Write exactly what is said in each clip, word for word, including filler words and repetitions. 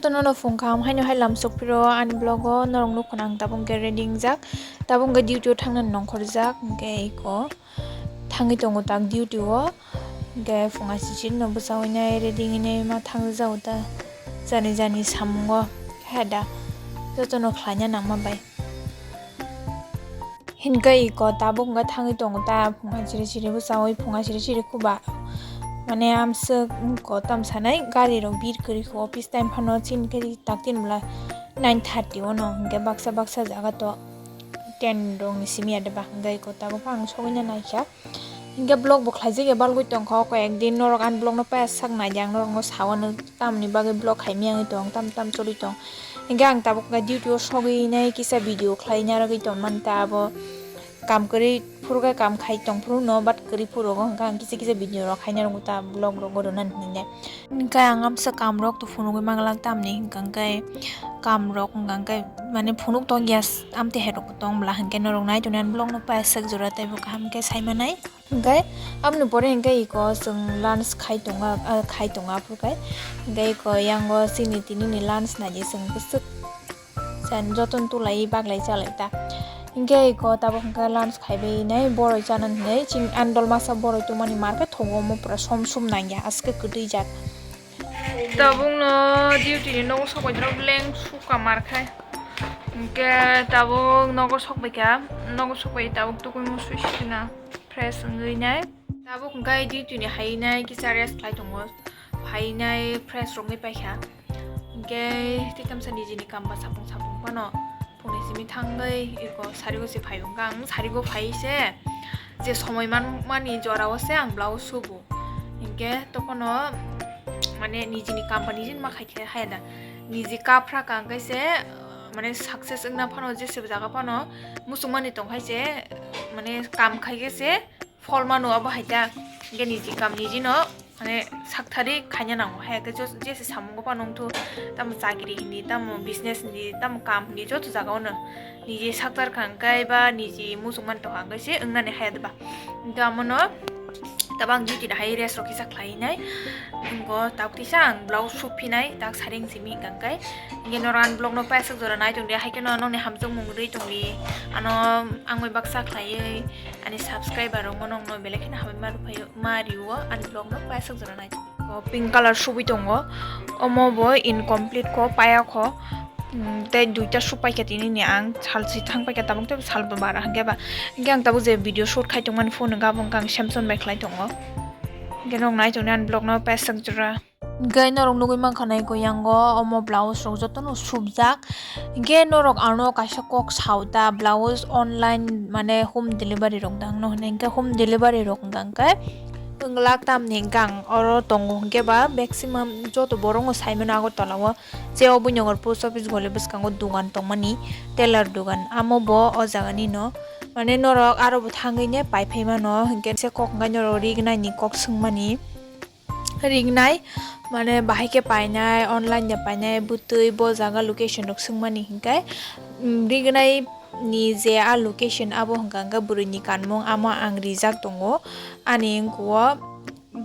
Tono no phung kham haino hai lam sok phiro ani vlog o norok nuk khna ang tabuk hwnkhe ready wngjak, tabuk hwnkhe duty o thangna nongkhorjak, hwnkhe iko thangwi tongo tak duty o, hwnkhe phung achichiri no bwchawi nai ready wngwi nai ma thangjago ta jani jani samungo heda jotono khlaina nangma bai. Hinkhe iko tabuk hwnkhe thangwi tongo ta phunga chiri chiri bwchawi phunga chiri chiri khuba mane amswk wngkho tamsanai gari rok bir kwrwi kho office time phano chini khe tak tin bwla nine thirty o no hwnkhe baksa baksa jaga to ten rok ni simi ya de ba hwnkhe iko tabuk phano sogwi na naikha. Hingke vlog bo khlaijak ya balgwi tongkha o koi ek din norok ani vlog no paya sak nai ang norok no sao no tamni bagwi vlog khai miyang tong tam tam choli tong hingke ang tabuk khe duty o sogwi nai kisa video khlai narwgwi tong man ta abo kam kwrwi phuru khe kam khai tong phuru no but kwrwi phuru o hingke ang kisa kisa video rok khai narwgwi ta vlog rok o rwnani hinwi. Hingke ang amsa kam rok to phunugwi manglak tamni hingka hingke kam rok hingka hingke mane phunuk tong ya amte herok tong bwla hingke norok nai tongni vlog no paya sak jora tei bo kaham khe sai manai. Hingke aboni pore hingke iko chwng lunch khai tonga, ah, khai tonga aphuru khai. Hingke iko yango chini tini ni lunch nai je chwng bwswk san joton tulai baglai chalai ta. Hingke iko tabuk hingke lunch khai bai nai boroi chana hinwi chini andol masa boroi tongmani market thogo omo pura som sum nangya aske kwtwi jak. Tabuk no duty ni nogo sok bai rok leng suka mar khai. Hingke tabuk nogo sok bai kha, nogo sok bai tabuk tukui musui sikina. Fresh wngwi nai. Tabuk hwnkhe duty ni hai nai kisa rest khlai tongo. Phai nai fresh rwngwi paikha. Hwnkhe tei tamsa nijini kam ba sapung sapung phano phone simi thangwi iko sarigo se phai wngkha. Ang sarigo phai se je somoi man mani jora o se ang blouse subu. Hwnkhe tophano mane nijini kam ba nijini ma khai khe haya da. Niji kaphra ka hwnkhe se mane success wngna phano jese jaga phano muchung mani tong khai se mane kam khai khe se. Phol mano abo hai ta, hingke niji kam niji no, mane, sakthari khaina nango, hai khe jos-, jese samungo phano wngthu, tamo chakri hindi, tamo business hindi, tamo kam hindi, joto jaga ono niji sakthar kha hingke ba niji muchung man tongkha hingke se wngnani hai ba. Hingke amono tabang duty ni hai rest rok kisa khlai nai, wngko tabuk tisa ang blouse sup phinai, tak saring simi hingka hingke, hingke norok ani vlog no paisuk jora nai tongdi, hai khe no nokni hamjakmung rwi tongdi, ano ang bai baksa khlaiwi. Ani subscriber rok no nokno belai kheno hambai ma rwphaio, ma rio ani vlog no paisuk jora nai. O pink color subui tongo, omo bo incomplete kho, paya kho. Mm, tei duita supai kha tini ni ang sal si thang paikha tabuk tei sal bo bara hwnkhe ba. Hwnkhe ang tabuk je video shoot khai tongmani phone hwnkhe abo wngkha ang Samsung bai khlai tongo. Hwnkhe nok nai tongni ani vlog no paisuk jora. Hingke norok nugui mankha nai ko yango omo blouse rok jotono subjak. Hingke norok ano kaisa kok sao ta blouse online mane home delivery rok dang no hinui hingke home delivery rok hingka hingke wnglak tamni hingke ang oro tongo hingke ba maximum joto borok no sai mano Agartala o je obo nogor post office gole bwskango dogan tongmani tailor dogan amo bo o jaga ni no mane norok aro bo thangwi ne pai phai mano hingke se kok hingke norok rignai ni kok swngmani. Rignai, mane bahai khe painai, online de painai, bwtwi bo jaga location rok swngmani hinkhe, mm, rignai ni je a location abo hwnkha hwnkhe bwrwi ni kanmung, amo ang rijak tongo ani wngkhuo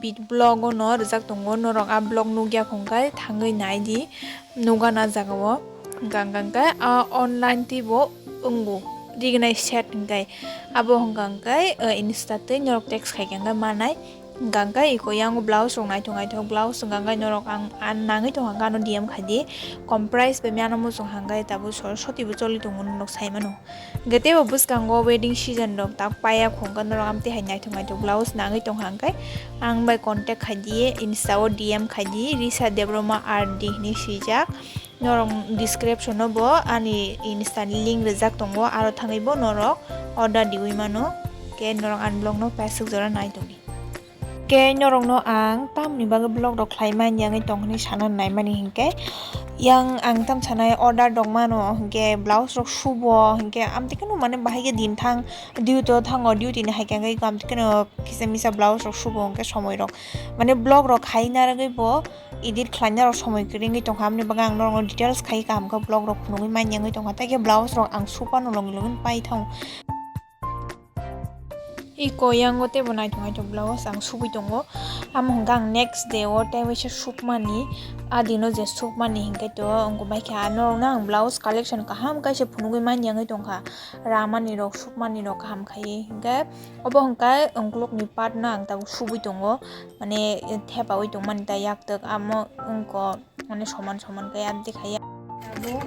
bit vlog o no rijak tongo, norok a vlog nukya hwnkhe thangwi naidi. Nukha na jaga o hwnkha hwnkha hwnkhe a online tei bo wngo rignai set hwnkhe abo hwnkha hwnkhe, eh, insta tei norok text khaikha hwnkhe manai hwnkha hwnkhe iko yango blouse rok naithok naithok blouse hwnkha hwnkhe norok ang, ang nangwi tongkha hwnkhe ano D M khaidi kom price bai mano muchung hwnkhe tabuk sor soti bo choli tongo norok saimano. Hwnkhe teibo bwskango wedding season rok tak paiya khwngkhe norok amtwi hai naithok naithok blouse nangwi tongkha hwnkhe ang bai contact khaidi insta o D M khaidi Risa Debbarma R D hinwi swijak. Norok description o bo ani insta ni link rijak tongo, aro thangwi bo norok order riwi mano. Khe norok ani vlog no paisuk jora nai tongdi. Khe norok no ang tamni bagwi vlog rok khlai man ya wngwi tong hinwi sana nai mani hinkhe, yang ang tam sanai order rok mano hinkhe blouse rok subo hinkhe amtwi kheno mane bahai khe din thang duty o thango, duty ni hai khe wngwi amtwi kheno kisa misa blouse rok subo hinkhe somoi rok mane vlog rok khai narwgwi bo edit khlaina rok somoi kwrwi wngwi tongkha, aboni bagwi ang norokno details khai kaham khe vlog rok phunugwi man ya wngwi tongkha, tei khe blouse rok ang supano logi logi pai thango. Iko yango teibo naithok naithok blouse ang subui tongo. Amo hwnkhe ang next day o tei waisa sukmani, a dino je sukmani hinkhe to wngkha bai khe norokno ang blouse collection kaham kaisa phunugwi manya wngwi tongkha. Ramani rok, sukmani rok kaham khaiwi hinkhe obo hwnkhe ukulukni part no ang tabuk subui tongo, mane thepaui tongmani ta yaktwk amo wngkha. Mane soman soman khe abdi khaiya. Abo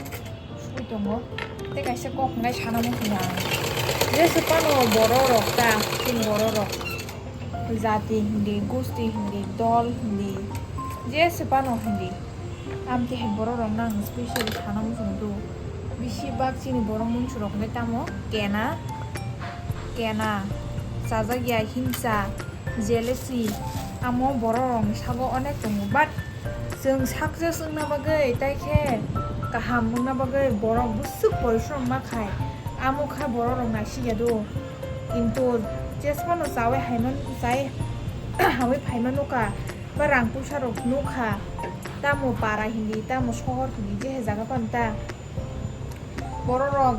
sui tongo. Tei kaisa kok hwnkhai sana muchungo ang. Jesa phano borok rok ta, chini borok rok. Jati hindi, gusti hindi, dol hindi. Jesa phano hindi. Amtwi hai borok rok nang special sana muchung do. Bisi bak chini borok munchurok hwnkhai tamo kena, kena, chajak ya himsa, jealousy, amo borok rokni sago onek tongo, but chwng success wngna bagwi tei khe kaham wngna bagwi borok bwswk porishrom ma khai, amo kha borok rok naisik ya do. Kintu jesphano chawi haiman, chai hawi phaima nukha, ba rang puisa rok nukha, tamo para hindi, tamo sohor hindi, je hai jaga phano ta. Borok rok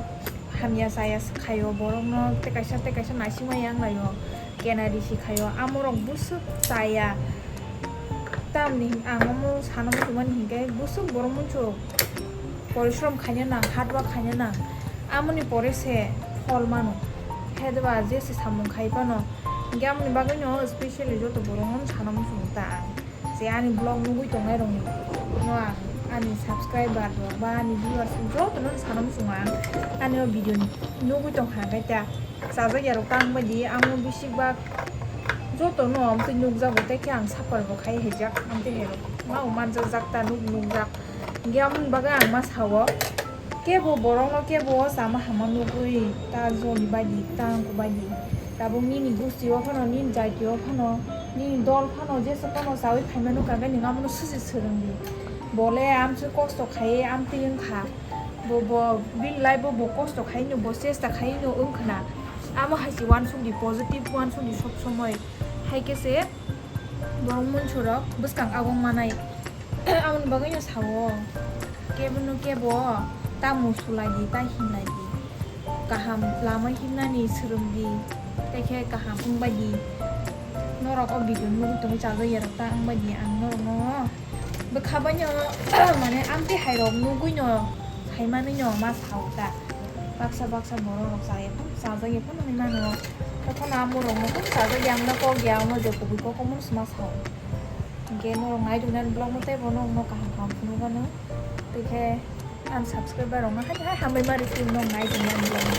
hamya chaya khaio, borokno tei kaisa tei kaisa naisingma yang laio, kena risi khaio, amorok bwswk chaya. Tamni ang omo sana muchungmani hinkhe bwswk borok muchung porishrom khaina nang, hard work khaina nang, amoni pore se phol mano. Hede ba jese samung khai phano, hinkhe amoni bagwino specially joto borokno sana muchungo ta ang. Je ani vlog nugwi tongnai rokni no ang ani subscriber rok ba ani viewers rok jotono sana muchungo ang ani o video nugwi tongkha hwnkhe ta chajak ya rok tang bai di ang o bisik bak jotono amtwi nukjago tei khe ang suffer bo khai haijak amtwi hai rok ma o manjak jak ta nuk nukjak hinkhe amoni bagwi ang ma sao. Kebo borokno kebo o chama hama nugwi ta joli bai di, ta angku bai di. Tabuk nini gusti o phano, nini jati o phano, nini dol phano, jesa phano chawi phaimano kagwi nwng amono susi swrwng di. Bole amtwi kosto khaiwi amtwi wngkha. Bo, bo, bini life o bo kosto khaiwi no, bo chesta khaiwi no wngkhna. Amo hai se uansuk di, positive uansuk di sob somoi. Hai khe se borok munsurok bwskang agong manai. Aboni bagwino sao, kebono kebo ta musulai di, ta himlai di, kaham lama himnani swrwng di, tei khe kaham wngbai di. Norok o video nugwi tongwi chajak ya rok ta wngbai di, ang norokno bwkha baino mane amtwi hai rok nugwino saimanwino ma sao ta. Baksa baksa borok rok chaya phano, chajak ya phano hinwi mano. Tei phano amorokno phano chajak ya, ang no kok ya, ang no je kubui kok omono se ma sao. Hinkhe norok nai tongnani vlog no teibo norokno kaham kaham phunukgano. Tei khe ani subscriber rokno hai hai hambai ma rw phiyok norok nai tongnani vlog no.